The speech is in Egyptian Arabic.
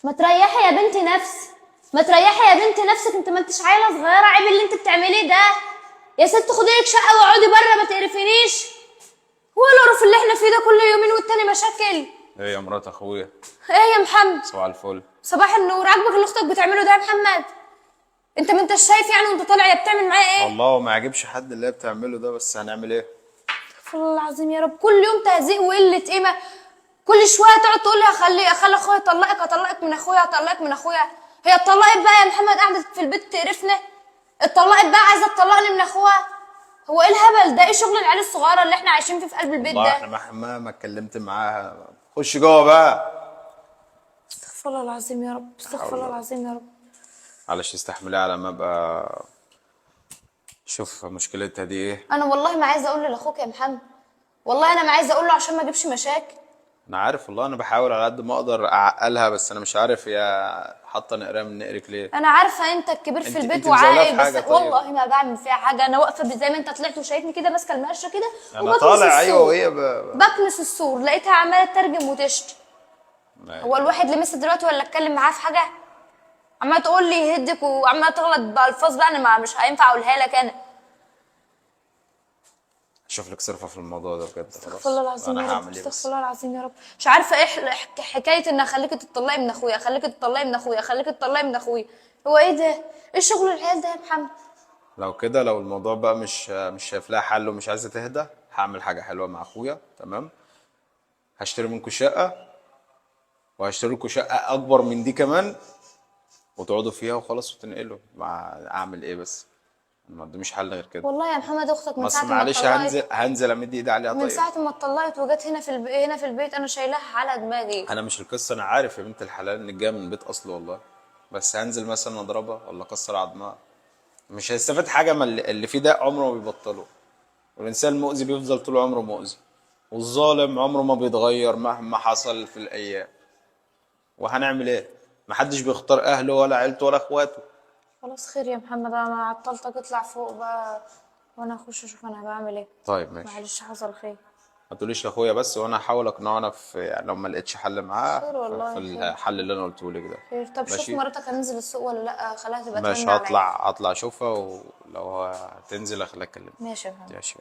ما تريحي يا بنتي نفسك، ما تريحي يا بنتي نفسك، انت ما انتش عيله صغيرة، عيب اللي انت بتعمليه ده. يا ست خدي لك شقه واقعدي بره، ما تقرفينيش. هو القرف اللي احنا فيه ده كل يومين والتاني مشاكل. ايه يا مرات اخويا؟ ايه يا محمد؟ صباح الفل. صباح النور. عاجبك اللي اختك بتعمله ده يا محمد؟ انت ما انتش شايف يعني وانت طالع يا بتعمل معايا ايه؟ والله ما عجبش حد اللي هي بتعمله ده، بس هنعمل ايه؟ استغفر الله العظيم يا رب، كل يوم تهزيق وقلة قيمة، كل شوية تقعد تقول لي هخلي اخويا يطلقك، هطلقك من اخويا، هطلقك من اخويا. هي اتطلقت بقى يا محمد؟ قعدت في البيت تقرفنا؟ اتطلقت بقى، عايزه تطلقني من اخوها؟ هو ايه الهبل ده؟ ايه شغل العيال الصغيرة اللي احنا عايشين فيه في قلب البيت والله ده؟ احنا مهما اتكلمت معاها. خش جوه بقى. استغفر الله العظيم يا رب، استغفر الله العظيم يا رب. معلش استحمليها على ما ابقى شوف مشكلتها دي ايه. انا والله ما عايزه اقول لاخوك يا محمد، والله انا ما عايزه اقول له عشان ما اجيبش مشاكل. انا عارف والله، انا بحاول على قد ما اقدر اعقلها، بس انا مش عارف هي حاطه نقرها من نقرك ليه. انا عارفه انت الكبير في البيت انت مزعلها وعاقل، في حاجة؟ بس طيب. والله ما بعمل فيها حاجة. انا واقفة زي ما انت طلعت وشايفني كده، ماسكه المقشه كده انا وبكنس طالع، ايوه السور. وهي بكنس السور لقيتها عماله تترجم وتشتم. هو الواحد لمسها دلوقتي ولا اتكلم معاه في حاجة؟ عماله تقول لي يهدك وعماله تغلط بالفاظ بقى، انا مش هينفع اقولها لك انا. اشوف لك صرفه في الموضوع ده بجد. خلاص استغفر الله العظيم انا يا رب، هعمل ايه استغفر بس؟ الله العظيم يا رب. مش عارفه ايه حكاية ان اخليكي تطلقي من اخويا، اخليكي تطلقي من اخويا، اخليكي تطلقي من اخويا. هو ايه ده؟ ايه شغل العيال ده يا محمد؟ لو كده، لو الموضوع بقى مش شايف لها حل ومش عايزه تهدى، هعمل حاجة حلوة مع اخويا. تمام، هشتري منكم شقه، وهشتري لكم شقه اكبر من دي كمان، وتقعدوا فيها وخلاص وتنقلوا. مع اعمل ايه بس؟ ما قداميش حل غير كده. والله يا محمد اختك من بس ساعة ما معلش اتطلقت، هنزل امد ايدي عليها. من طيب ساعة ما اتطلقت وجت هنا في هنا في البيت انا شايلاها على دماغي. انا مش القصة، انا عارف يا بنت الحلال انك جاية من بيت اصل والله، بس هنزل مثلا اضربها ولا اكسر عظمها، مش هيستفاد حاجة. ما اللي فيه ده عمره ما بيبطله، والانسان المؤذي بيفضل طول عمره مؤذي، والظالم عمره ما بيتغير مهما حصل في الايام. وهنعمل ايه؟ محدش بيختار اهله ولا عيلته ولا اخواته. خلاص خير يا محمد، انا عطلتك، اطلع فوق بقى وانا اخش اشوف انا بعمل ايه. طيب ماشي، معلش حصل خير. ما تقوليش لاخويا بس، وانا هحاول اقنعه انا في يعني لو ما لقيتش حل معاه خير والله، في خير. الحل اللي انا قلته لك ده. خير. طب شوف ماشي مراتك هننزل السوق ولا لا، خلاها تبقى ماشي، ترن عليا. هطلع اشوفها، ولو هتنزل اخليها تكلمني. ماشي يا محمد. ماشي.